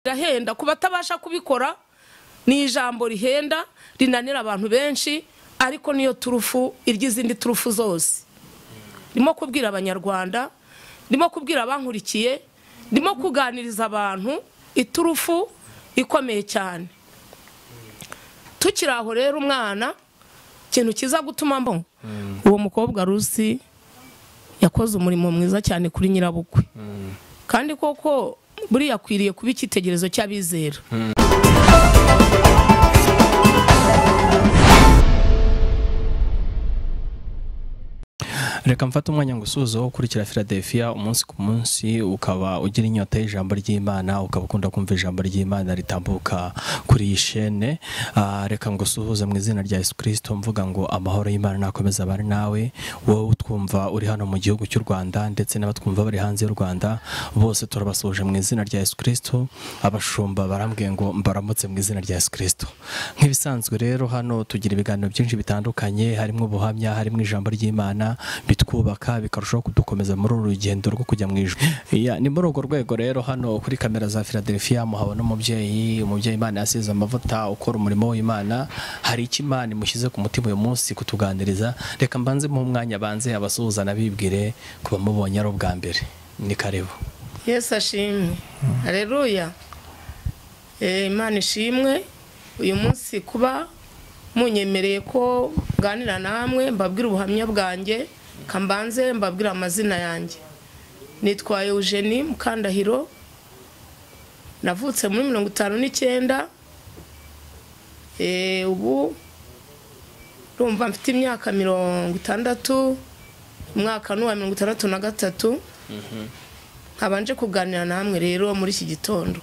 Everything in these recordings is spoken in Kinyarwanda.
Irahenda ku batabasha kubikora, ni ijambo rihenda rinanira abantu benshi, ariko niyo turufu iry'izindi turufu zose. Ndimo kubwira abanyarwanda, ndimo kubwira abankurikiye, ndimo kuganiriza abantu iturufu ikomeye cyane. Tukiri aho rero, umwana ikintu kiza gutuma mbona uwo mukobwa Rusi yakoze umurimo mwiza cyane kuri nyirabukwe, kandi koko buriya akwiriye kuba icyitegererezo cy'abizera. Reka mfate umwanya ngo usuhuze wo ukurikira Philadelphia umunsi ku munsi, ukaba ugira inyota y'ijambo ry'Imana, ukaba ukunda kumva ijambo ry'Imana ritambuka kuri iyi shene. Reka ngo usuhuze mu izina rya Yesu Kristo, mvuga ngo amahoro y'Imana nakomeza abane nawe, wowe utwumva uri hano mu gihugu cy'u Rwanda ndetse n'abatwumva bari hanze y'u Rwanda bose turabasuhuje mu izina rya Yesu Kristo. Abashumba barambwiye ngo mbaramutse mu izina rya Yesu Kristo. Nk'ibisanzwe rero hano tugira ibiganiro byinshi bitandukanye, harimo ubuhamya, harimo ijambo ry'Imana bitwubaka bikarushaho kudukomeza muri uru rugendo rwo kujya mu ijuru. Ni muri urwo rwego rero hano kuri kamera za Philadelphia muhabona umubyeyi Imana yasize amavuta, ukora umurimo w'Imana. Hari icyo Imana imushyize ku mutima uyu munsi kutuganiriza. Reka mbanze mu mwanya banze abasuhuza nabibwire kuba mubonye ari ubwa mbere. Ni karibu. Yesu ashimwe. Haleluya. Imana ishimwe uyu munsi kuba munyemereye ko nganira namwe mbabwira ubuhamya bwanjye. Kambanze mbabwira amazina yanjye. Nitwa Eugenie Mukandahiro, navutse muri 59. Ubu ndumva mfite imyaka 60, umwaka n'uwa 63. Nkabanje kuganira namwe rero muri iki gitondo.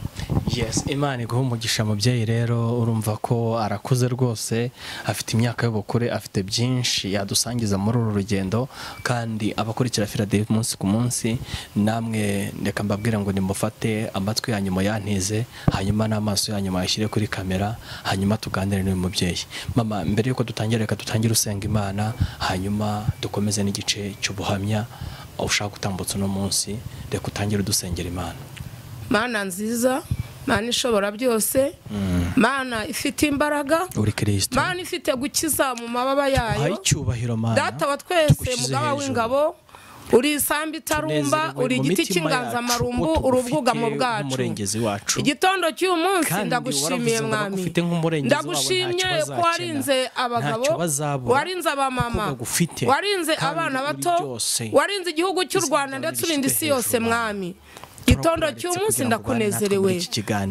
Yes, Imana iguhe umugisha mubyeyi. Rero urumva ko arakuze rwose, afite imyaka y'ubukure, afite byinshi yadusangiza muri uru rugendo, kandi abakurikira Philadelphia umunsi ku munsi namwe reka mbabwira ngo nimufate amatwi yanyu muyantize, hanyuma n'amaso yanyu muyashyire kuri kamera, hanyuma tuganire n'uyu mubyeyi. Mama, mbere yuko dutangira reka dutangire usenga Imana, hanyuma dukomeze n'igice cy'ubuhamya ushaka gutambutsa uno munsi. Reka utangire udusengera Imana. Mana nziza, Mana ishobora byose, Mana ifite imbaraga, uri Kristo, Mana ifite gukiza mu mababa yayo, icyubahiro Mana, Data wa twese, mugaba w'ingabo, uri isambi itarumba, uri igiti cy'inganzamarumbu, uri ubwugamo bwacu. Igitondo cy'uyu munsi ndagushimiye Mwami, ndagushimye ko warinze abagabo, warinze abamama, warinze abana bato, warinze igihugu cy'u Rwanda ndetse urinda isi yose Mwami. Gitondo cy'umunsi ndakunezerewe,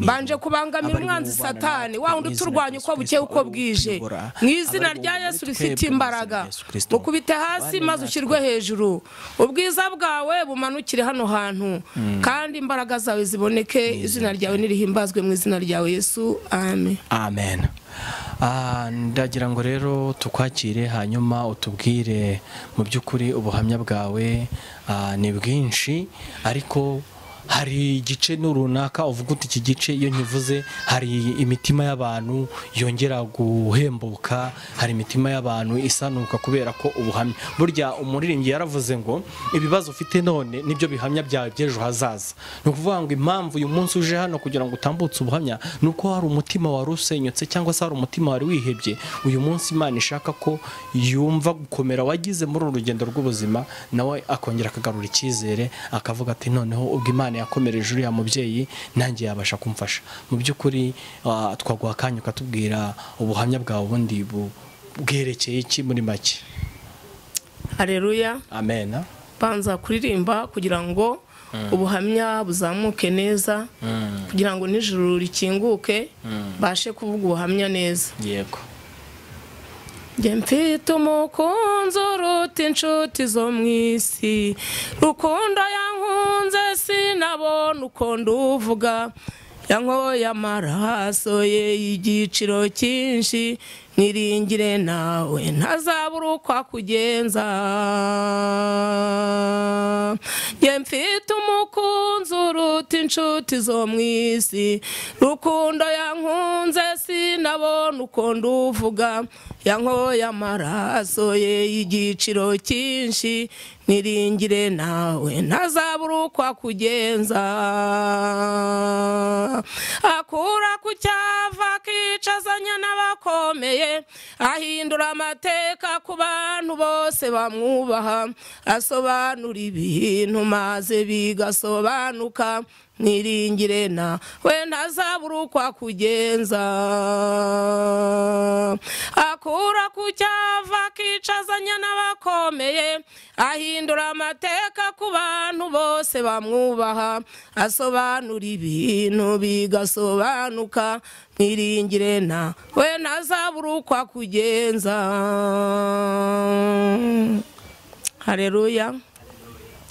mbanje kubangamira umwanzi Satani wa wundi uturwanya uko bukeye uko bwije, mu izina rya Yesu rifite imbaraga. Mukubite hasi maze ushyirwe hejuru, ubwiza bwawe bumanukire hano hantu, kandi imbaraga zawe ziboneke, izina ryawe nirihimbazwe mu izina ryawe Yesu. Amen. Amen. Ndagira ngo rero tukwakire, hanyuma utubwire mu by'ukuri ubuhamya bwawe ni bwinshi, ariko hari igice runaka uvuga uti iki gice iyo nkivuze hari imitima y'abantu yongera guhembuka, hari imitima y'abantu isanuka kubera ko ubuhamya. Burya umuririmbyi yaravuze ngo ibibazo ufite none nibyo bihamya byawe by'ejo hazaza. Ni ukuvuga ngo impamvu uyu munsi uje hano kugira ngo utambutse ubuhamya ni uko hari umutima wari usenyutse cyangwa se hari umutima wari wihebye. Uyu munsi Imana ishaka ko yumva gukomera wagize muri uru rugendo rw'ubuzima, nawe akongera akagarura icyizere, akavuga ati noneho ubwo Imana yakomereje uriya mubyeyi nanjye yabasha kumfasha. Mu by'ukuri twaguha akanya ukatubwira ubuhamya bwawe ubundi bwerekeye iki muri make. Haleluya. Amen. Banza kuririmba kugira ngo ubuhamya buzamuke neza, kugira ngo n'ijuru rikinguke bashe kuvuga ubuhamya neza. Yego. Njye mfite umukunzi uruta inshuti zo mu isi, rukundo yankunze sinabona uko nduvuga, yankoye amaraso ye igiciro cyinshi, Mwiringire nawe ntazabura uko akugenza. Njye mfite umukunzi uruta inshuti zo mu isi, rukundo yankunze sinabona uko nduvuga, yankoye amaraso ye y'igiciro cyinshi. Mwiringire nawe ntazabura uko akugenza. Akura ku cyava akicazanya n'abakomeye, ahindura amateka ku bantu bose bamwubaha, asobanura ibintu maze bigasobanuka. Mwiringire nawe ntazabura uko akugenza. Akura ku cyava akicazanya n'abakomeye, ahindura amateka ku bantu bose bamwubaha, asobanura ibintu bigasobanuka. Mwiringire nawe ntazabura uko akugenza. Haleluya.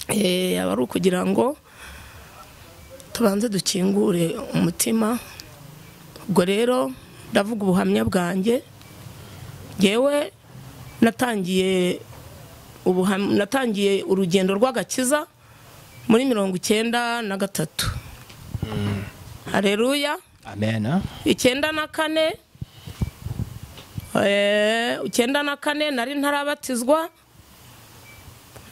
Aba ari ukugira ngo tubanze dukingure umutima. Ubwo rero ndavuga ubuhamya bwanjye. Yewe natangiye urugendo rw'agakiza muri 93. Haleluya. Amen. 94 94 nari ntarabatizwa.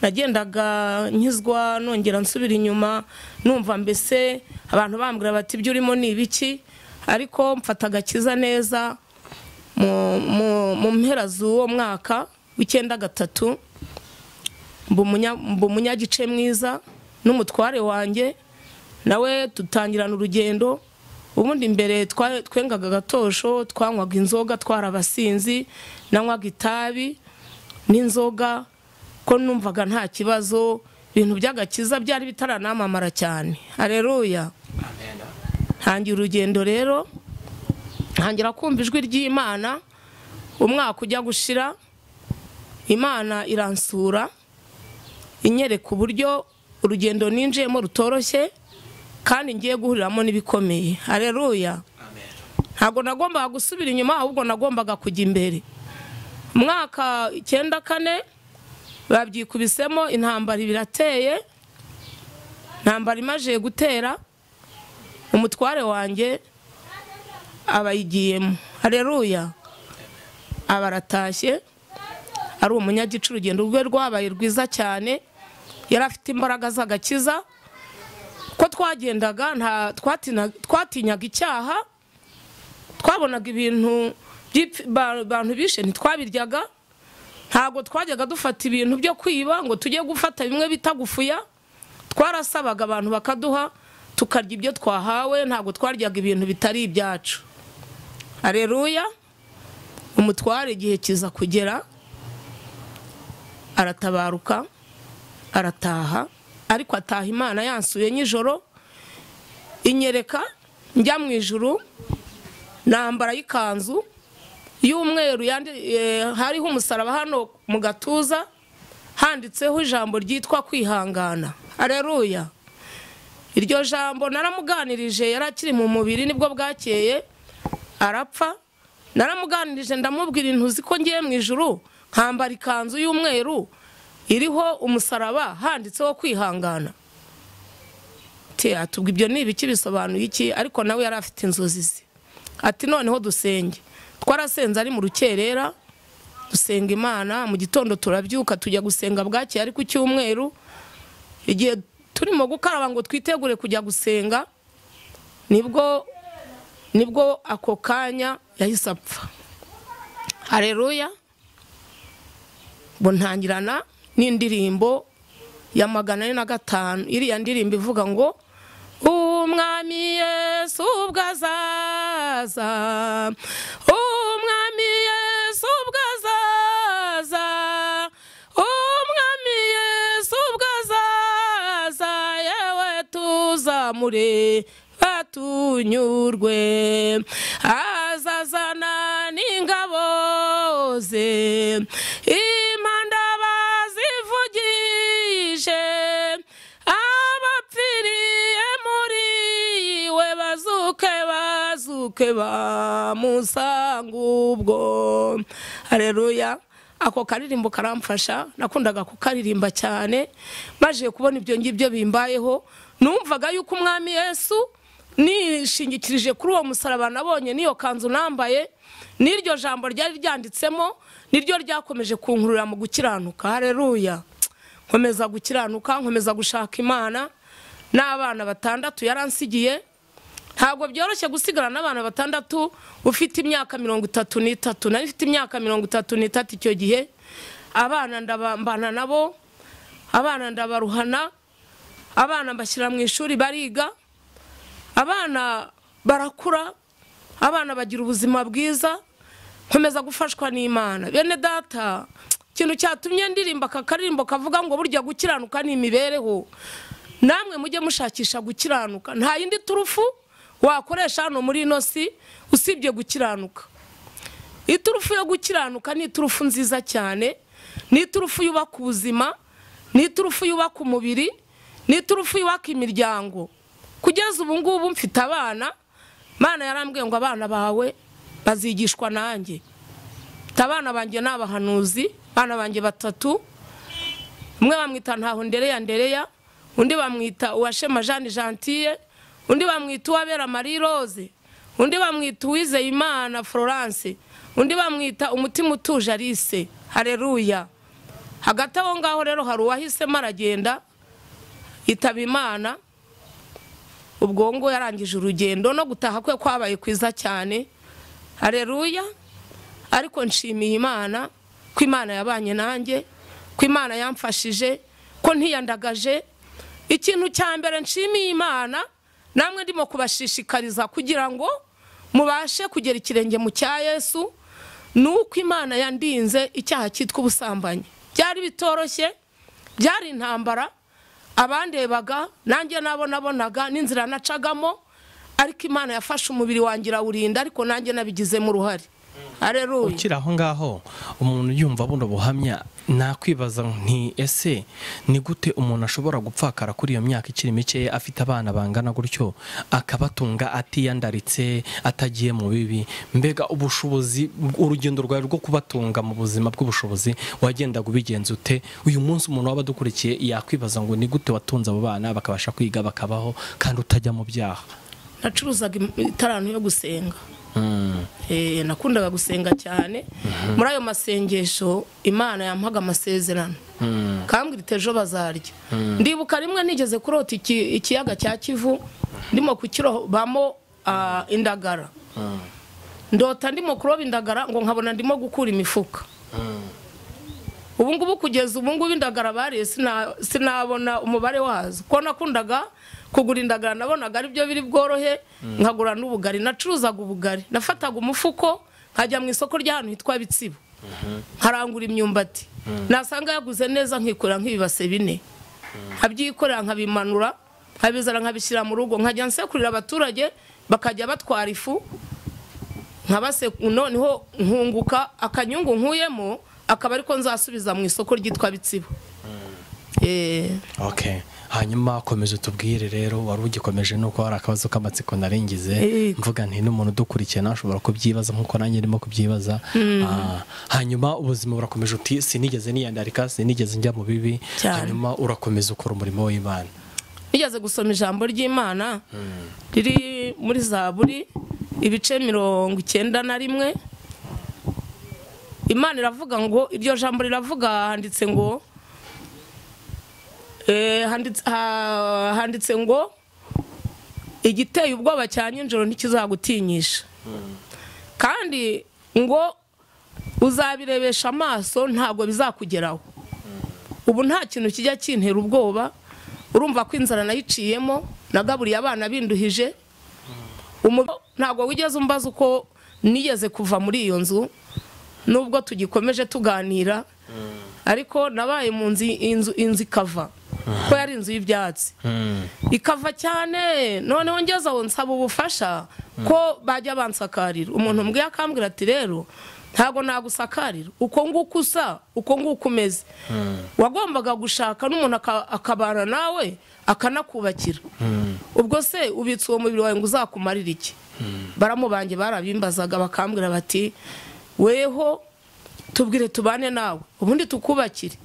Nagendaga nkizwa nongera nsubira inyuma, numva mbese abantu bambwira bati ibyo urimo ni ibiki, ariko mfata agakiza neza mu mpera z'uwo mwaka w'93. Mba umunyagice mwiza n'umutware wanjye nawe tutangirana urugendo. Ubundi mbere twengaga agatosho, twanywaga inzoga, twarabasinzi, nanywaga itabi n'inzoga, ko numvaga nta kibazo. Ibintu by'agakiza byari bitaranamamara cyane. Haleluya. Amen. Ntangira urugendo rero, ntangira kumva ijwi ry'Imana. Umwaka ujya gushira, Imana iransura, inyereka uburyo urugendo ninjiyemo rutoroshye kandi ngiye guhuriramo n'ibikomeye. Haleluya. Amen. Ntabwo nagombaga gusubira inyuma, ahubwo nagombaga kujya imbere. Umwaka 94 babyikubisemo, intambara birateye. Intambara imaje gutera, umutware wanjye abayigiyemo. Haleluya. Abaratashye, ari umunyagice. Urugendo rwe rwabaye rwiza cyane, yari afite imbaraga z'agakiza. Ko twagendaga nta twatinyaga icyaha, twabonaga ibintu abantu bishe ntitwabiryaga. Ntabwo twajyaga dufata ibintu byo kwiba ngo tujye gufata bimwe bitagufuya. Twarasabaga abantu bakaduha tukarya ibyo twahawe, ntabwo twaryaga ibintu bitari ibyacu. Haleluya. Umutware igihe kiza kugera aratabaruka, arataha, ariko ataha Imana yansuye nijoro, inyereka njya mu ijuru, nambara ikanzu y'umweru hariho umusaraba hano mu gatuza, handitseho ijambo ryitwa kwihangana. Haleluya. Iryo jambo naramuganirije, yari akiri mu mubiri nibwo bwakeye arapfa. Naramuganirije ndamubwira intuzi ko ngiye mu ijuru nkambara ikanzu y'umweru iriho umusaraba handitseho kwihangana. Atubwo ibyo ni ibiki, bisobanuye iki? Ariko nawe yari afite inzozi ze. Ati noneho dusenge. Twarasenze ari mu rukerera, dusenga Imana. Mu gitondo turabyuka tujya gusenga bwakeye ari ku cyumweru. Igihe turimo gukaraba ngo twitegure kujya gusenga, nibwo ako kanya yahise apfa. Haleluya. Bo ntangirana n'indirimbo ya 405, iriya ndirimbo ivuga ngo Umwami Yesu ubwo azaza, Umwami Yesu ubwo azaza, Umwami Yesu ubwo azaza, yewe tuzamure batunyurwe, azazana n'ingabo ze, impanda bazivugije, abapfiriye muri we bazuke bazu Bazazuke bamusanga ubwo. Haleluya. Ako karirimbo karamfasha, nakundaga kukaririmba cyane. Maje kubona ibyo ngibyo bimbayeho, numvaga yuko Umwami Yesu nishingikirije kuri uwo musaraba nabonye niyo kanzu nambaye n'iryo jambo ryari ryanditsemo niryo ryakomeje kunkurura mu gukiranuka. Haleluya. Nkomeza gukiranuka, nkomeza gushaka Imana. N'abana 6 yaransigiye. Ntabwo byoroshye gusigara n'abana 6 ufite imyaka 33. Nari mfite imyaka 33 icyo gihe. Abana ndabambana nabo, abana ndabaruhana, abana mbashyira mu ishuri bariga, abana barakura, abana bagira ubuzima bwiza. Nkomeza gufashwa n'Imana. Bene data, ikintu cyatumye ndirimba aka karirimbo kavuga ngo burya gukiranuka ni imibereho, namwe mujye mushakisha gukiranuka. Nta yindi turufu wakoresha hano muri ino si usibye gukiranuka. Iturufu yo gukiranuka ni iturufu nziza cyane, ni iturufu yubaka ubuzima, ni iturufu yubaka umubiri, ni iturufu yubaka imiryango. Kugeza ubu ngubu mfite abana, Imana yarambwiye ngo abana bawe bazigishwa nanjye. Abana banjye n'abahanuzi, abana banjye 3, umwe bamwita Ntaho Ndereya Ndereya, undi bamwita Uwashema Jeanne Gentille, undi bamwita Uwabera Marie Rose, undi bamwita Uwizeyimana Florence, undi bamwita Umutima Utuje Alice. Haleluya. Hagati aho ngaho rero hari uwahisemo aragenda yitaba Imana. Ubwo ngo yarangije urugendo no gutaha kwe kwabaye kwiza cyane. Haleluya. Ariko nshimiye Imana ko Imana yabanye nanjye, ko Imana yamfashije, ko ntiyandagaje. Ikintu cya mbere nshimiye Imana, namwe ndimo kubashishikariza kugira ngo mubashe kugera ikirenge mu cya Yesu, nuko Imana yandinze icyaha cyitwa ubusambanyi. Byari bitoroshye, byari intambara, abandebaga nanjye nabo nabonaga n'inzira nacagamo, ariko Imana yafashe umubiri wanjye irawurinda, ariko nanjye nabigizemo uruhare. Haleluya. Ukiri aho ngaho umuntu yumva buno buhamya nakwibaza nti ese ni gute umuntu ashobora gupfakara kuri iyo myaka ikiri mike afite abana bangana gutyo akabatunga atiyandaritse atagiye mu bibi? Mbega ubushobozi, urugendo rwawe rwo kubatunga mu buzima bw'ubushobozi wagendaga ubigenza ute? Uyu munsi umuntu waba adukurikiye yakwibaza ngo ni gute watunze abo bana bakabasha kwiga bakabaho kandi utajya mu byaha? Nacuruzaga itarantu yo gusenga. Nakundaga gusenga cyane. Muri ayo masengesho Imana yampaga amasezerano, kambwira iti ejo bazarya. Ndibuka rimwe nigeze kurota ikiyaga cya Kivu ndimo kukirobamo indagara. Ndota ndimo kuroba indagara ngo nkabona ndimo gukura imifuka. Ubu ngubu kugeza ubu ngubu indagara bariye sinabona umubare wazo, ko nakundaga kugura indagara nabonaga ari byo biri bworohe, nkagura n'ubugari. Nacuruzaga ubugari, nafataga umufuko nkajya mu isoko ry'ahantu hitwa Bitsibo, nkarangura imyumbati, nasanga yaguze neza nkikorera nk'ibibase 4, nkabyikorera nkabimanura nkabizana nkabishyira mu rugo, nkajya nsekurira abaturage bakajya batwara ifu nkabase, noneho nkunguka akanyungu nkuyemo akaba ariko nzasubiza mu isoko ryitwa Bitsibo. Okay. Hanyuma komeza tubwire rero, wari ugikomeje nuko hari akabazo k'amatsiko narengize mvuga nti n'umuntu udukurikiye nashobora kubyibaza nkuko nanjye ndimo kubyibaza. Hanyuma ubuzima burakomeje, uti sinigeze niyandarika, sinigeze njya mu bibi. Hanyuma urakomeza ukora umurimo w'Imana. Nigeze gusoma ijambo ry'Imana riri muri Zaburi ibice 91. Imana iravuga ngo, iryo jambo riravuga, handitse ngo handitse ngo igiteye ubwoba cya nijoro ntikizagutinyisha, kandi ngo uzabirebesha amaso ntabwo bizakugeraho. Ubu nta kintu kijya kintera ubwoba. Urumva ko inzara nayiciyemo, nagaburiye abana binduhije. Ntabwo wigeze umbaza uko nigeze kuva muri iyo nzu, nubwo tugikomeje tuganira, ariko nabaye mu nzu, inzu ikava, ko yari inzu y'ibyatsi ikava cyane. Noneho ngeze aho nsaba ubufasha ko bajya bansakarira. Umuntu mbwiye akambwira ati rero Ntabwo nagusakarira uko nguko usa, uko nguko umeze. Wagombaga gushaka n'umuntu akabana nawe akanakubakira. Ubwo se ubitse uwo mubiri wawe ngo uzakumarire iki? Baramubange barabimbazaga bakambwira bati weho tubwire tubane nawe ubundi tukubakire.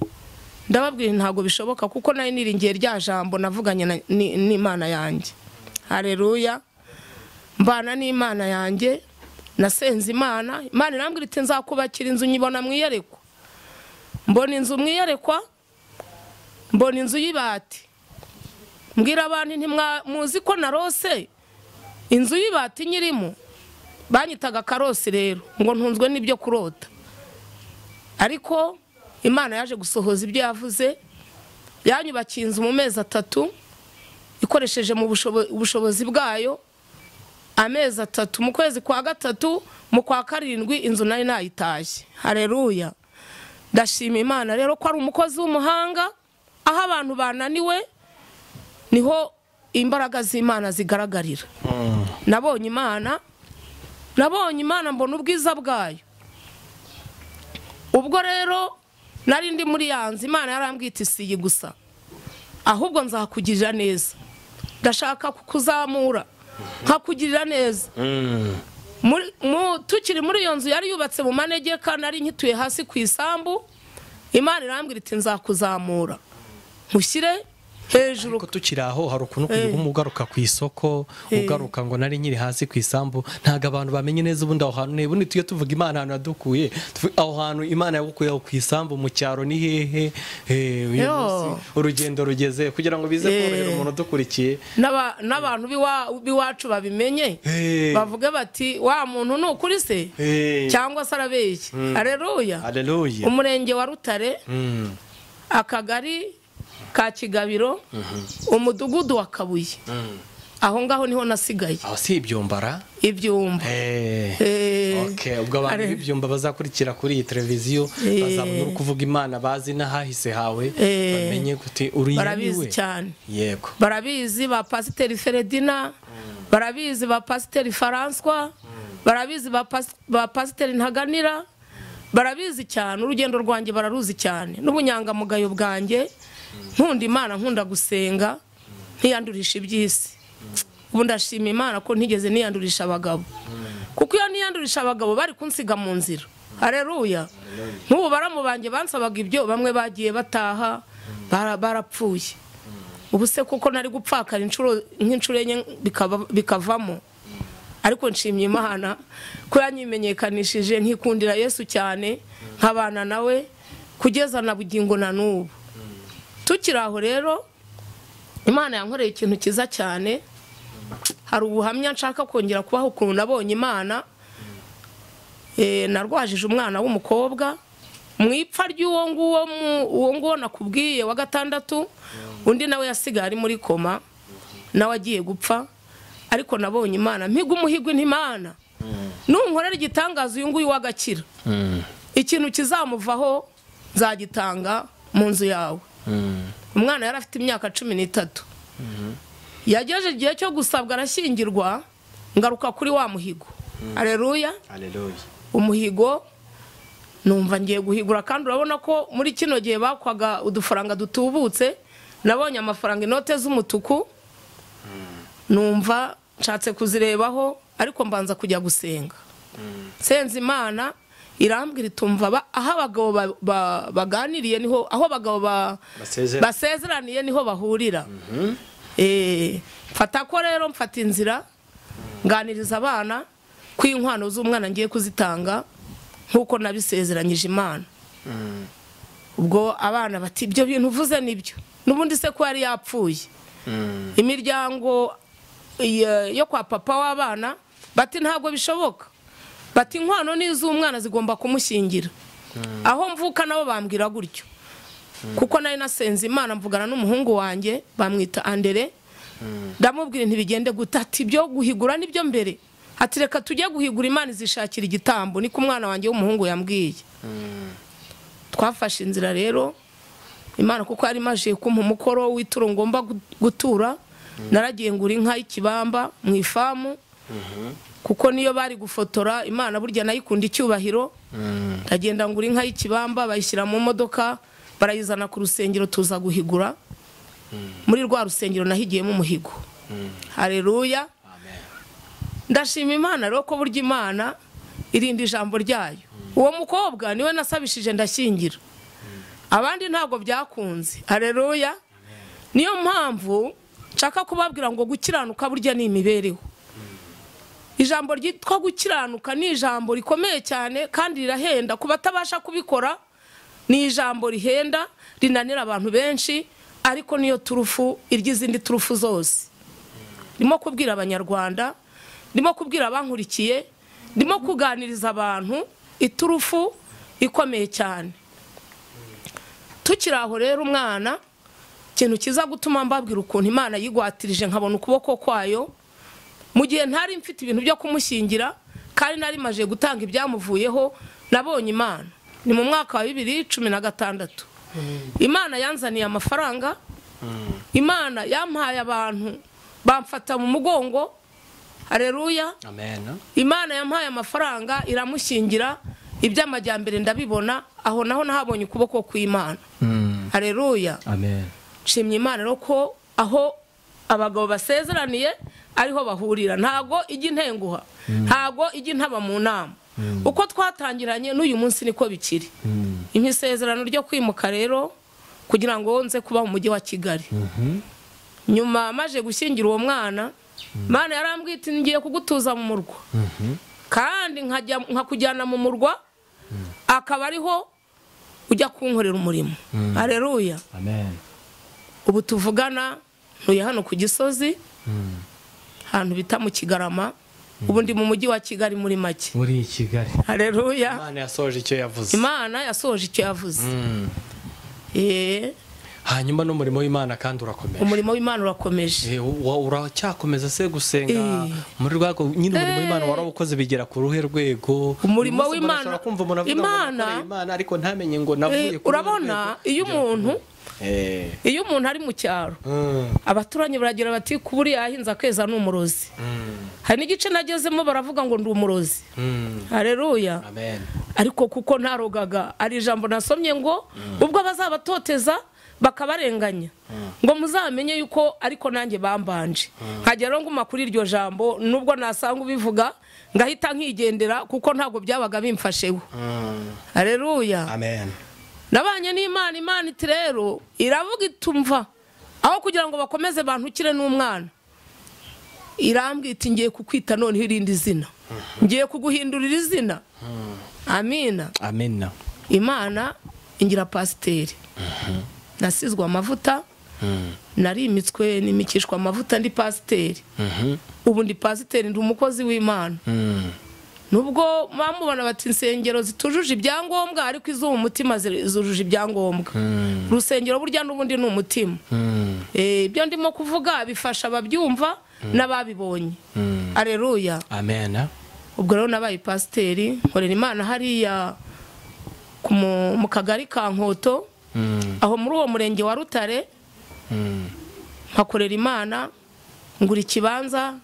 Ndababwira ntabwo bishoboka kuko nari niringiye rya jambo navuganye n'Imana yanjye. Haleluya. Mbana n'Imana yanjye, nasenze Imana, Imana irambwira iti nzakubakira inzu nyibona mwiyerekwa. Mbona inzu mwiyerekwa, mbona inzu y'ibati. Mbwira abantu ntimwamuzi ko narose inzu y'ibati nyirimo. Banyitaga karosi rero ngo ntunzwe n'ibyo kurota. Ariko Imana yaje gusohoza ibyo yavuze, yanyubakiye inzu mu mezi 3 ikoresheje mu bushobozi bwayo. Amezi 3 mu kwezi kwa 3 mu kwa 7 inzu nari nayitashye. Haleluya. Ndashima Imana rero ko ari umukozi w'umuhanga, aho abantu bananiwe niho imbaraga z'Imana zigaragarira. Nabonye Imana, nabonye Imana mbona ubwiza bwayo. Ubwo rero nari ndi muri yanze, Imana yarambwiye iti si gusa, ahubwo nzakugirira neza. Ndashaka kukuzamura nkakugirira neza. Tukiri muri iyo nzu yari yubatse mu manegeka, nari nkituye hasi ku isambu, Imana irambwira iti nzakuzamura nkushyire hejuru. Ariko tukiri aho hari ukuntu ugaruka ku isoko, ugaruka ngo nari nkiri hasi ku isambu, ntago abantu bamenye neza ubundi aho hantu. Ubundi tujye tuvuga Imana ahantu yadukuye, aho hantu Imana yagukuye ku isambu mu cyaro ni hehe? Uyu munsi urugendo rugeze kugira ngo bize korohera umuntu udukurikiye, n'abantu b'iwacu babimenye, bavuge bati wa muntu ni ukuri se cyangwa se arabeshya. Haleluya. Haleluya. Umurenge wa Rutare, akagari ka Kigabiro, umudugudu wa Kabuye. Aho ngaho niho nasigaye. Aho si ibyumbara? Ibyumba. Okay, ubwo abantu b'ibyumba bazakurikira kuri iyi televiziyo bazabona uri kuvuga Imana, bazi n'ahahise hawe, bamenye kuti uri yiwe. Barabizi cyane. Yego. Barabizi ba Pasiteri Feredina, barabizi ba Pasiteri François, barabizi ba Pasiteri Ntaganira, barabizi cyane urugendo rwanjye bararuzi cyane n'ubunyangamugayo bwanjye. Nkunda Imana, nkunda gusenga, ntiyandurisha iby'isi. Ubu ndashima Imana ko ntigeze niyandurisha abagabo, kuko iyo niyandurisha abagabo bari kunsiga mu nzira. Haleluya. Nk'ubu baramubange bansabaga ibyo, bamwe bagiye bataha barapfuye. Ubu se kuko nari gupfakara inshuro nk'inshuro enye bikavamo. Ariko nshimye Imana ko yanyimenyekanishije, nkikundira Yesu cyane, nkabana nawe kugeza na bugingo na n'ubu. Tukiri aho rero Imana yankoreye ikintu cyiza cyane. Hari ubuhamya nshaka kongera kubaho ukuntu nabonye Imana. Narwajije umwana w'umukobwa mu ipfa ry'uwo nguwo, uwo nguwo nakubwiye wa 6, undi nawe yasigaye ari muri koma, nawe agiye gupfa. Ariko nabonye Imana mpiga umuhigo ntimana, nunkorera igitangaza uyu nguyu wagakira, ikintu kizamuvaho nzagitanga mu nzu yawe. Umwana yari afite imyaka 13. Yagejeje igihe cyo gusabwa arashyingirwa, ngaruka kuri wa muhigo. Haleluya. Haleluya. Umuhigo numva ngiye guhigura, kandi urabona ko muri kino gihe bakwaga udufaranga dutubutse. Nabonye amafaranga inote z'umutuku, numva nshatse kuzirebaho, ariko mbanza kujya gusenga. Senze Imana irambwira itumva aho abagabo baganiriye niho, aho abagabo basezeraniye niho bahurira. Mfata ko rero mfata inzira nganiriza abana ko inkwano z'umwana ngiye kuzitanga nkuko nabisezeranyije Imana. Ubwo abana bati ibyo bintu uvuze nibyo, n'ubundi se ko yari yapfuye. Imiryango yo kwa papa w'abana bati ntabwo bishoboka, bati inkwano n'iz'umwana zigomba kumushyingira. Aho mvuka nabo bambwira gutyo, kuko nari nasenze Imana mvugana n'umuhungu wanjye bamwita Andere, ndamubwira ntibigende gute, ati ibyo guhigura nibyo mbere, ati reka tujye guhigura Imana izishakira igitambo, niko umwana wanjye w'umuhungu yambwiye. Twafashe inzira rero Imana kuko yari imaje kumpa umukoro w'ituro ngomba gutura, naragiye ngura inka y'ikibamba mu ifamu, Kuko niyo bari gufotora Imana burya nayikunda icyubahiro. Ndagenda ngura inka y'ikibamba bayishyira mu modoka barayizana ku rusengero tuza guhigura. Muri rwa rusengero nahigiyemo umuhigo. Haleluya. Ndashima Imana rero ko burya Imana irinda ijambo ryayo. Uwo mukobwa niwe nasabishije ndashyingira. Abandi ntabwo byakunze. Haleluya. Niyo mpamvu nshaka kubabwira ngo gukiranuka burya ni imibereho. Ijambo ryitwa gukiranuka ni ijambo rikomeye cyane kandi rirahenda ku batabasha kubikora. Ni ijambo rihenda rinanira abantu benshi, ariko niyo turufu irya izindi turufu zose. Ndimo kubwira abanyarwanda, ndimo kubwira abankurikiye, ndimo kuganiriza abantu iturufu ikomeye cyane. Tukiri aho rero umwana, ikintu kiza gutuma mbabwira ukuntu Imana yigwatirije nkabona ukuboko kwayo, mu gihe ntari mfite ibintu byo kumushyingira kandi nari maje gutanga ibyamuvuyeho, nabonye Imana. Ni mu mwaka wa 2016. Imana yanzaniye amafaranga, Imana yampaye abantu bamfata mu mugongo. Haleluya. Amen. Imana yampaye amafaranga iramushyingira, iby'amajyambere ndabibona, aho naho nahabonye ukuboko kw'Imana. Haleluya. Amen. Nshimye Imana rero ko aho abagabo basezeraniye ariho bahurira. Ntago ijya intenguha, ntago ijya intaba mu nama. Uko twatangiranye n'uyu munsi niko bikiri. Imisezerano ryo kwimuka rero kugira ngo nze kuba mu mujyi wa Kigali. Nyuma maje gushyingira uwo mwana, Imana yarambwiye iti ngiye kugutuza mu murwa. Kandi nkakujyana mu murwa akaba ariho ujya kunkorera umurimo. Haleluya. Amen. Ubu tuvugana ntuye hano ku Gisozi, ahantu bita mu Kigarama. Ubu ndi mu mujyi wa Kigali muri make. Muri Kigali. Haleluya. Imana yasoje icyo yavuze. Imana yasoje icyo yavuze. Hanyuma n'umurimo w'Imana kandi urakomeje. Umurimo w'Imana urakomeje. Uracyakomeza se gusenga muri rwego nyine umurimo w'Imana warawukoze bigera ku ruhe rwego? Umurimo w'Imana Imana ariko ntamenye ngo navuye ku. Urabona iyo umuntu iyo umuntu ari mu cyaro, abaturanyi baragira bati kuburi yahinze akeza ni umurozi. Hari n'igice nagezemo baravuga ngo ndi umurozi. Haleluya. Amen. Ariko kuko ntarogaga, ari ijambo nasomye ngo ubwo bazabatoteza bakabarenganya ngo muzamenye yuko ariko nanjye bambanje. Nkagera rero nguma kuri iryo jambo, nubwo nasanga ubivuga ngahita nkigendera kuko ntago byabaga bimfasheho. Haleluya. Amen. Nabanye n'Imana, Imana iti rero iravuga itumva aho kugira ngo bakomeze bantukire n'umwana, irambwira iti ngiye kukwita noneho irindi zina, ngiye kuguhindurira izina. Amina. Amina. Imana ingira pasiteri. Nasizwe amavuta, narimitswe nimikishwa amavuta ndi pasiteri. Ubu ndi pasiteri, ndi umukozi w'Imana. Nubwo bamubona bati insengero zitujuje ibyangombwa, ariko izo umutima zujuje ibyangombwa. Urusengero burya n'ubundi ni umutima. Ibyo ndimo kuvuga bifasha ababyumva n'ababibonye. Haleluya. Amen. Ubwo rero nabaye pasiteri, nkorera Imana hariya mu kagari ka Nkoto, aho muri uwo murenge wa Rutare. Mpakorera Imana, ngura ikibanza,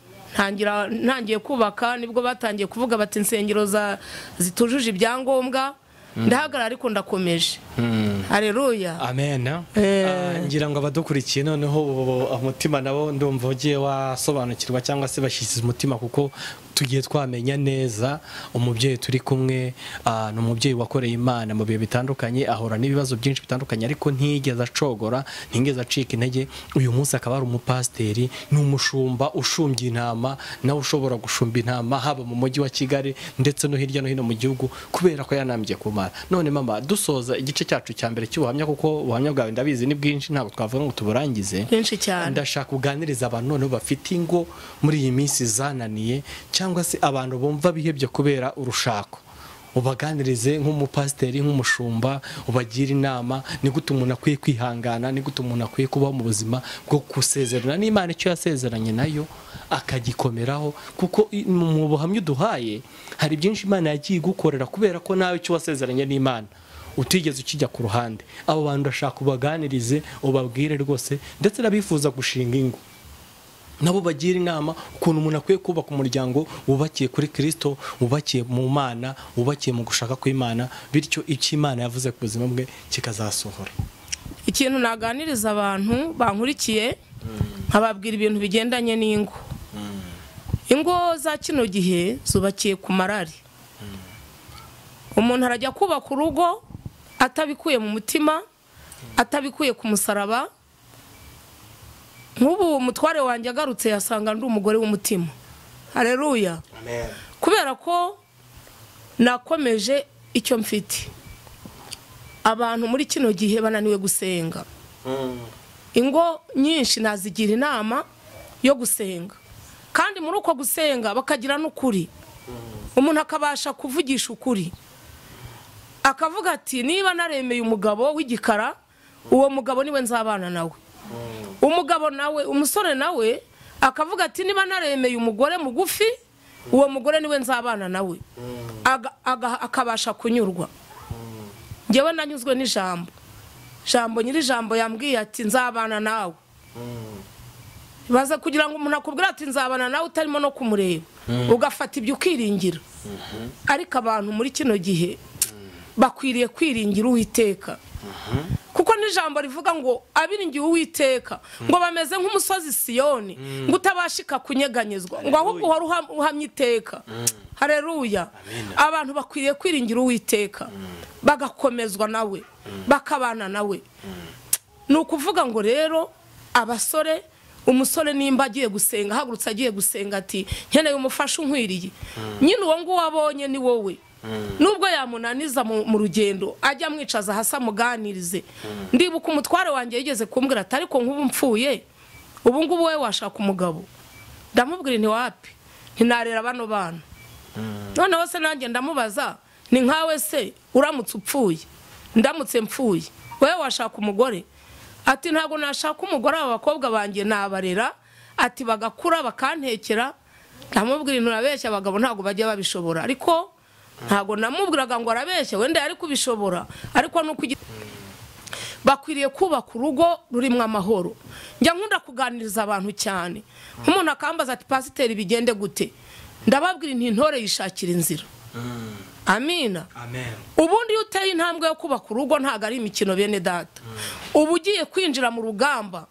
ntangiye kubaka. Nibwo batangiye kuvuga bati insengero zitujuje ibyangombwa. Ndahagarara ariko ndakomeje. Haleluya. Amen. Ngira ngo abadukurikiye noneho umutima nabo ndumva ugiye wasobanukirwa cyangwa se bashyize umutima, kuko tugiye twamenya neza umubyeyi turi kumwe. Ni umubyeyi wakoreye Imana mu bihe bitandukanye, ahora n'ibibazo byinshi bitandukanye, ariko ntiyigeze acogora, ntiyigeze acika intege. Uyu munsi akaba ari umupasiteri, ni umushumba ushumbye intama, nawe ushobora gushumba intama haba mu mujyi wa Kigali ndetse no hirya no hino mu gihugu, kubera ko yanambye ku Mana. None mama, dusoza igice cyacu cya mbere cy'ubuhamya, kuko ubuhamya bwawe ndabizi ni bwinshi, ntabwo twavuga ngo tuburangize. Byinshi cyane. Ndashaka kuganiriza abantu noneho bafite ingo muri iyi minsi zananiye, cyangwa se abantu bumva bihebye kubera urushako. Ubaganirize nk'umupasiteri, nk'umushumba, ubagira inama ni gute umuntu akwiye kwihangana, ni gute umuntu akwiye kubaho mu buzima bwo gusezerana n'Imana icyo yasezeranye nayo akagikomeraho, kuko mu buhamya uduhaye hari byinshi Imana yagiye igukorera kubera ko nawe icyo wasezeranye n'Imana utigeze ukijya ku ruhande. Abo bantu ndashaka ubaganirize, ubabwire rwose, ndetse n'abifuza gushinga ingo. Nabo bagira inama ukuntu umuntu akwiye kubaka umuryango wubakiye kuri Kristo, wubakiye mu Mana, wubakiye mu gushaka kw'Imana, bityo icyo Imana yavuze ku buzima bwe kikazasohora. Ikintu naganiriza abantu bankurikiye, nkababwira ibintu bigendanye n'ingo. Ingo za kino gihe zubakiye ku marari. Umuntu arajya kubaka urugo atabikuye mu mutima, atabikuye ku musaraba. Nk'ubu umutware wanjye agarutse yasanga ndi umugore w'umutima. Haleluya. Amen. Kubera ko nakomeje icyo mfite. Abantu muri kino gihe bananiwe gusenga. Ingo nyinshi nazigira inama yo gusenga, kandi muri uko gusenga bakagira n'ukuri. Umuntu akabasha kuvugisha ukuri, akavuga ati niba naremeye umugabo w'igikara, uwo mugabo niwe nzabana nawe. Umugabo nawe, umusore nawe akavuga ati niba naremeye umugore mugufi, uwo mugore niwe nzabana nawe. Akabasha kunyurwa. Njyewe nanyuzwe n'ijambo. Jambo nyiri jambo yambwiye ati nzabana nawe. Baza kugira ngo umuntu akubwira ati nzabana nawe utarimo no kumureba, ugafata ibyo ukiringira. Ariko abantu muri kino gihe bakwiriye kwiringira Uwiteka. Kuko n'ijambo rivuga ngo abiringiye Uwiteka ngo bameze nk'umusozi Siyoni, ngo utabashika kunyeganyezwa, ngo ahubwo uhora uhamye iteka. Haleluya. Abantu bakwiriye kwiringira Uwiteka, bagakomezwa nawe, bakabana nawe. Ni ukuvuga ngo rero abasore, umusore nimba agiye gusenga, ahagurutse agiye gusenga ati nkeneye umufasha unkwiriye, nyine uwo nguwo abonye ni wowe. Nubwo yamunaniza mu rugendo, ajya amwicaza hasi amuganirize. Ndibuka umutware wanjye yigeze kumbwira ati ariko nk'ubu mpfuye, ubu ngubu wowe washaka umugabo. Ndamubwira nti wapi, ntinarera bano bana. Noneho se nanjye ndamubaza ni nkawe se uramutse upfuye, ndamutse mpfuye, wowe washaka umugore? Ati ntabwo nashaka umugore, aba bakobwa banjye nabarera, ati bagakura bakantekera. Ndamubwira nti urabeshya, abagabo ntabwo bajya babishobora. Ariko ntabwo namubwiraga ngo arabeshya, wenda yari kubishobora, ariko nuko bakwiriye kubaka urugo rurimo amahoro. Njya nkunda kuganiriza abantu cyane, nk'umuntu akambaza ati pasiteri bigende gute, ndababwira nti intore yishakira inzira. Amina. Amen. Ubundi iyo uteye intambwe yo kubaka urugo ntabwo ari imikino bene data. Ubu ugiye kwinjira mu rugamba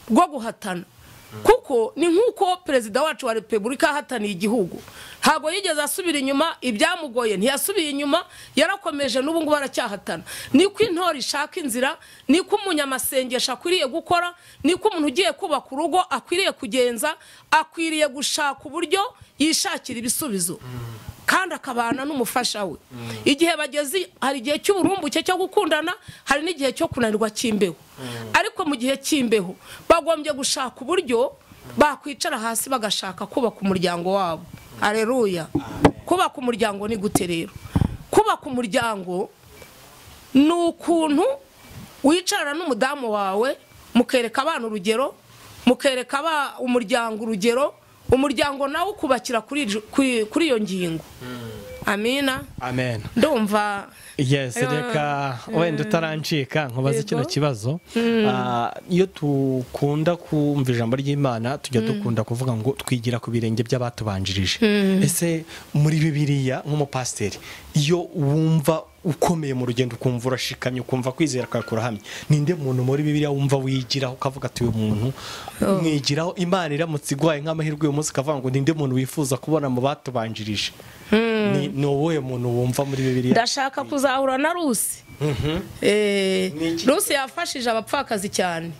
rwo guhatana. Kuko ni nkuko perezida wacu wa Repubulika ahataniye igihugu, ntabwo yigeze asubira inyuma, ibyamugoye ntiyasubiye inyuma, yarakomeje n'ubu ngubu aracyahatana. Niko intore ishaka inzira, niko umunyamasengesho akwiriye gukora, niko umuntu ugiye kubaka urugo akwiriye kugenza, akwiriye gushaka uburyo yishakira ibisubizo, kandi akabana n'umufasha we. Igihe bageze, hari igihe cy'uburumbuke cyo gukundana, hari n'igihe cyo kunanirwa cy'imbeho. Ariko mu gihe cy'imbeho bagombye gushaka uburyo bakwicara hasi bagashaka kubaka umuryango wabo. Haleluya. Kubaka umuryango ni gute rero? Kubaka umuryango ni ukuntu wicarana n'umudamu wawe, mukereka abana urugero, mukereka umuryango urugero, umuryango nawe ukubakira kuri iyo ngingo. Amina. Amen. Ndumva. Yes, reka wenda utarancika nkubaze kino kibazo. Iyo tukunda kumva ijambo ry'Imana tujya dukunda kuvuga ngo twigira ku birenge by'abatubanjirije. Ese muri Bibiliya nk'umupasiteri, iyo wumva ukomeye mu rugendo, ukumva urashikamye, ukumva kwizera kwawe kurahamye, ninde muntu muri Bibiliya wumva wigiraho ukavuga ati uyu muntu mwigiraho, Imana iramutse iguhaye nk'amahirwe uyu munsi ukavuga ngo ninde muntu wifuza kubona mu batubanjirije? Ni uwuhe muntu wumva muri Bibiliya? Ndashaka kuzahura na Rusi. Rusi yafashije abapfakazi cyane.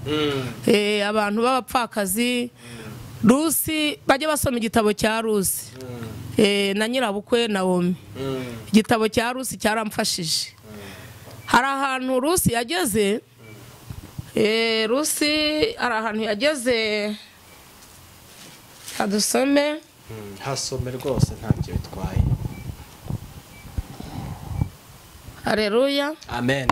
Abantu b'abapfakazi, Rusi bajye basoma igitabo cya Rusi. Na nyirabukwe Naomi. Igitabo cya Rusi cyaramfashije. Hari ahantu Rusi yageze, Rusi hari ahantu yageze, adusome. Hasome rwose ntacyo bitwaye. Haleluya. Amen.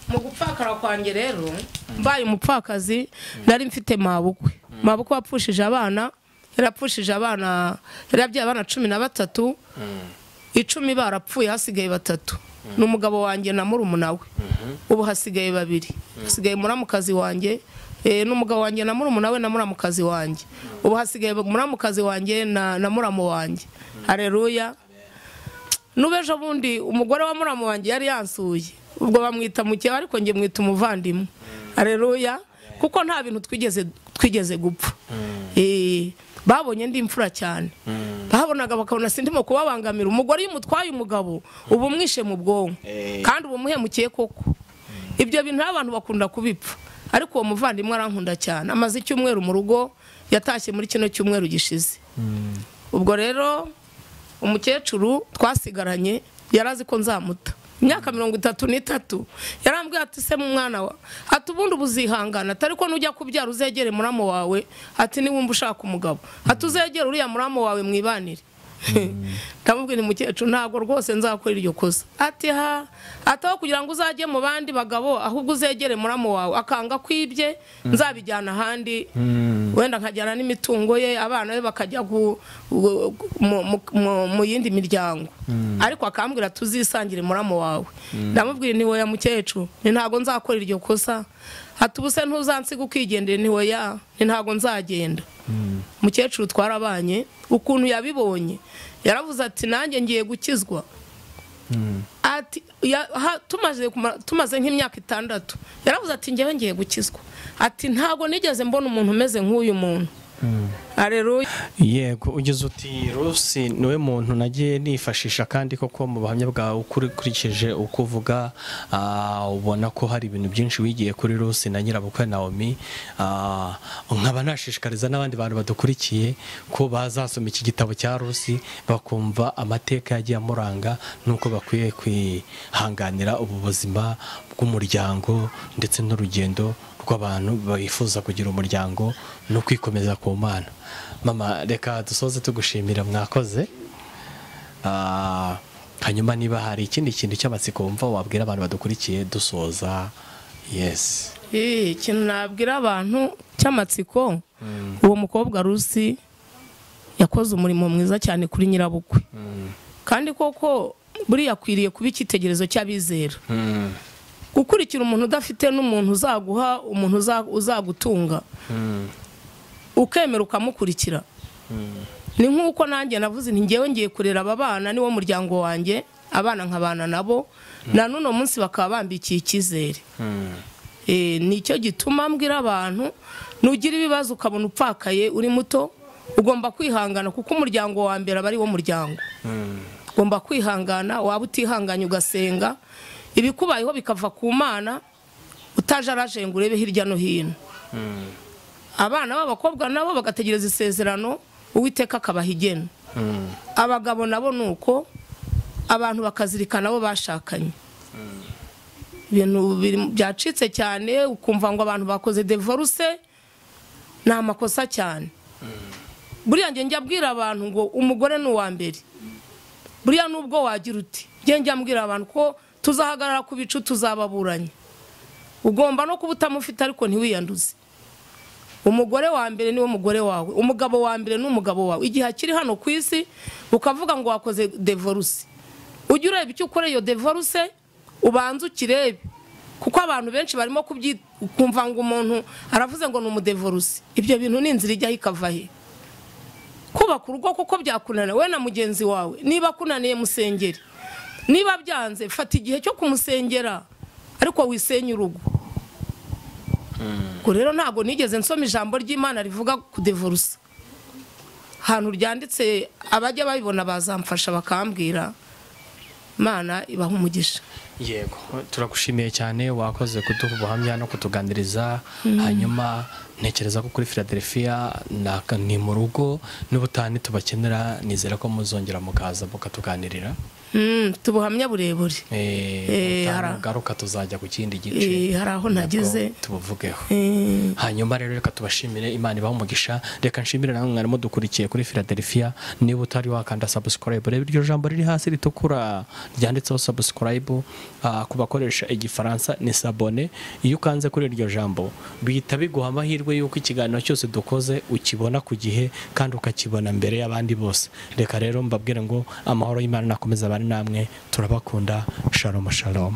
Mu gupfakara kwanjye rero, mbaye umupfakazi, nari mfite mabukwe. Mabukwe wapfushije abana, yarapfushije abana, yarabyaye abana 13, 10 barapfuye hasigaye 3. N'umugabo wanjye na murumuna we. Ubu hasigaye 2. Hasigaye muramukazi wanjye N'umugabo wanjye na murumuna we na muramukazi wanjye. Ubu hasigaye muramukazi wanjye na muramu wanjye. Haleluya. N'ubejo bundi umugore wa muramu wanjye yari yansuye, ubwo bamwita mukeba ariko nge mwita umuvandimwe. Haleluya. Kuko nta bintu twigeze gupfa. Babonye ndi imfura cyane, babonaga bakabona sindimo kubabangamira. Umugore iyo umutwaye umugabo ubu mwishe mu bwonko kandi ubu muhemukiye koko. Ibyo bintu abantu bakunda kubipfa, ariko uwo muvandimwe arankunda cyane. Amaze icyumweru mu rugo, yatashye muri kino cyumweru gishize. Ubwo rero umukecuru twasigaranye yarazi ko nzamuta imyaka 33, yarambwiye ati se mu mwana wa, ati ubundi ubuzihangana, atari ko nujya kubyara uzegere muramo wawe, ati niwumva ushaka umugabo, ati uzegere uriya muramo wawe mwibanire. Ndamubwira umukecuru ntabwo rwose nzakora iryo kosa. Ati ha, ataho kugira ngo uzajye mu bandi bagabo ahubwo uzegere muramo wawe. Akanga kwibye nzabijyana ahandi, wenda nkajyana n'imitungo ye, abana be bakajya mu yindi miryango. Ariko akambwira tuzisangire muramo wawe. Ndamubwira ni woya mukecuru, ni ntago nzakora iryo kosa. Ati ubuse ntuzansiga ukigendera, ni woya, ni ntago nzagenda. Mukecuru twarabanye, ukuntu yabibonye yaravuze ati nanjye ngiye gukizwa. Ati tumaze nk'imyaka 6 yaravuze ati ngewe ngiye gukizwa. Ati ntago nigeze mbona umuntu umeze nk'uyu muntu. Haleluya. Yego, ugeze uti Rusi niwe muntu nagiye nifashisha, kandi koko mu buhamya bwawe ukurikije uko uvuga ubona ko hari ibintu byinshi wigiye kuri Rusi na nyirabukwe Naomi. Nkaba nashishikariza n'abandi bantu badukurikiye ko bazasoma iki gitabo cya Rusi bakumva amateka yagiye amuranga nuko bakwiye kwihanganira ubu buzima bw'umuryango ndetse n'urugendo rw'abantu bifuza kugira umuryango no kwikomeza ku Mana. Mama, reka dusoze tugushimira, mwakoze. Hanyuma niba hari ikindi kintu cy'amatsiko wumva wabwira abantu badukurikiye dusoza. Yes. Ikintu nabwira abantu cy'amatsiko, uwo mukobwa Rusi yakoze umurimo mwiza cyane kuri nyirabukwe. Kandi koko buriya akwiriye kuba icyitegererezo cy'abizera. Gukurikira umuntu udafite n'umuntu uzaguha, umuntu uzagutunga, ukemera ukamukurikira. Ni nkuko nanjye navuze nti ngewe ngiye kurera aba bana, niwo muryango wanjye, abana nkabana nabo, na none munsi bakaba bambikiye icyizere. Nicyo gituma mbwira abantu, nugira ibibazo ukabona upfakaye uri muto, ugomba kwihangana kuko umuryango wa mbere aba ari wo muryango. Ugomba kwihangana, waba utihanganye ugasenga, ibikubayeho bikava ku Mana, utajaraje ngo urebe hirya no hino. Abana b'abakobwa nabo bagategereza isezerano, Uwiteka akabaha igeno. Abagabo nabo nuko, abantu bakazirikana nabo bashakanye. Ibintu byacitse cyane, ukumva ngo abantu bakoze divorce, ni amakosa cyane. Buriya nge njya mbwira abantu ngo umugore ni uwa mbere. Buriya nubwo wagira uti, nge njya mbwira abantu ko tuzahagarara ku bicu tuzababuranye. Ugomba no kuba utamufite ariko ntiwiyanduze. Umugore wa mbere niwe mugore wawe, umugabo wa mbere n'umugabo wawe. Igihe akiri hano ku isi ukavuga ngo wakoze divorce, ujye ureba icyo ukora iyo divorce, ubanze ukirebe, kuko abantu benshi barimo kumva ngo umuntu aravuze ngo ni umudivorce. Ibyo bintu ni inzira ijya ikava he? Kubaka urugo kuko byakunaniye we na mugenzi wawe, niba kunaniye musengere, niba byanze fata igihe cyo kumusengera, ariko wisenye urugo. Ko rero ntago nigeze nsoma ijambo ry'Imana rivuga kudivorce. Ahantu ryanditse abajya babibona bazamfasha bakambwira. Imana ibaha umugisha. Yego, turagushimiye cyane, wakoze kuduha ubuhamya no kutuganiriza. Hanyuma ntekereza ko kuri Philadelphia ni mu rugo n'ubutani tubakenera, nizera ko muzongera mukaza mukatuganirira. Tubuhamya burebure. Garuka tuzajya ku kindi gice. Hari aho nageze tubuvugeho. Hanyuma rero reka tubashimire, Imana ibahe umugisha. Reka nshimire namwe mwarimo dukurikiye kuri Philadelphia. Niba utari wakanda subscribe, reba iryo jambo riri hasi ritukura ryanditseho subscribe, ku bakoresha igifaransa ni s'abonner. Iyo ukanze kuri iryo jambo bihita biguha amahirwe yuko ikiganiro cyose dukoze ukibona ku gihe kandi ukakibona mbere y'abandi bose. Reka rero mbabwire ngo amahoro y'Imana nakomeza abane namwe, turabakunda. Shalom shalom.